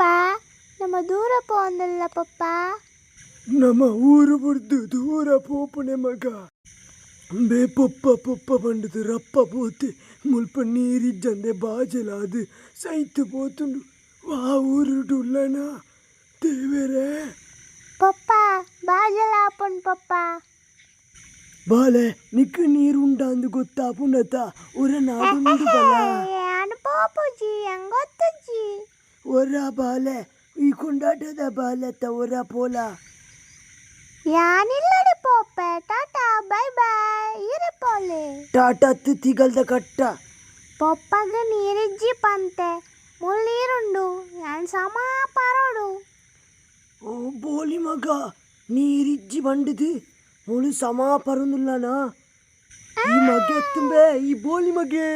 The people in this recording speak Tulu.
ಪೊಪ್ಪ, ನಮ ದೂರ ಪೋವೊಂದುಲ್ಲ ಪೊಪ್ಪ. ನಮ ಊರು ಬುಡ್ದು ದೂರ ಪೋಪುನೆ ಮಗ. ಬೇ ಪೊಪ್ಪ ಪೊಪ್ಪ ಪಂಡುದು ರಪ್ಪ ಪೋತೆ ಮುಲ್ಪ ನೀರಿಜ್ಜಂದೆ ಬಾಜೆಲಾದ್ ಸೈತ್ ಪೋತುಂಡು. ವಾ ಊರುಡು ಉಲ್ಲನ ದೇವೆರೇ. ಪೊಪ್ಪ ಬಾಜೆಲ ಆಪುಂಡು ಪೊಪ್ಪ. ಬಾಲೆ ನಿಕ್ಕ್ ನೀರ್ ಉಂಡಾಂದ್ ಗೊತ್ತಾಪುಂಡತ ಒರ ನಾಡೊಂದು ಬಲ. ಯಾನ್ ಪೋಪುಜಿ ಎಂಕ್ ಗೊತ್ತುಜ್ಜಿ. ಒರ ಬಾಲೆ ಈ ಕೊಂಡಾಟದ ಬಾಲೆತ್ತ ಒರ ಪೋಲ. ಯಾನ್ ಇಲ್ಲಡೆ ಪೋಪೆ, ಟಾಟಾ ಬೈ ಬೈ, ಈರೆ ಪೋಲೆ. ಟಾಟಾತ್ ತಿಗಲ್ದ ಕಟ್ಟ. ಪೊಪ್ಪಗ್ ನೀರಿಜ್ಜಿ ಪಂತೆ, ಮುಲ್ ನೀರುಂಡು, ಯಾನ್ ಸಮ ಪರೊಡು. ಓ ಬೋಲಿ ಮಗ ನೀರಿಜ್ಜಿ ಬಂಡುದು ಮುಳು ಸಮಾ ಪರೊಂದುಲ್ಲನಾ ಈ ಮಗೆ ಎತ್ತುಂಬೆ ಈ ಬೋಲಿ ಮಗೆ.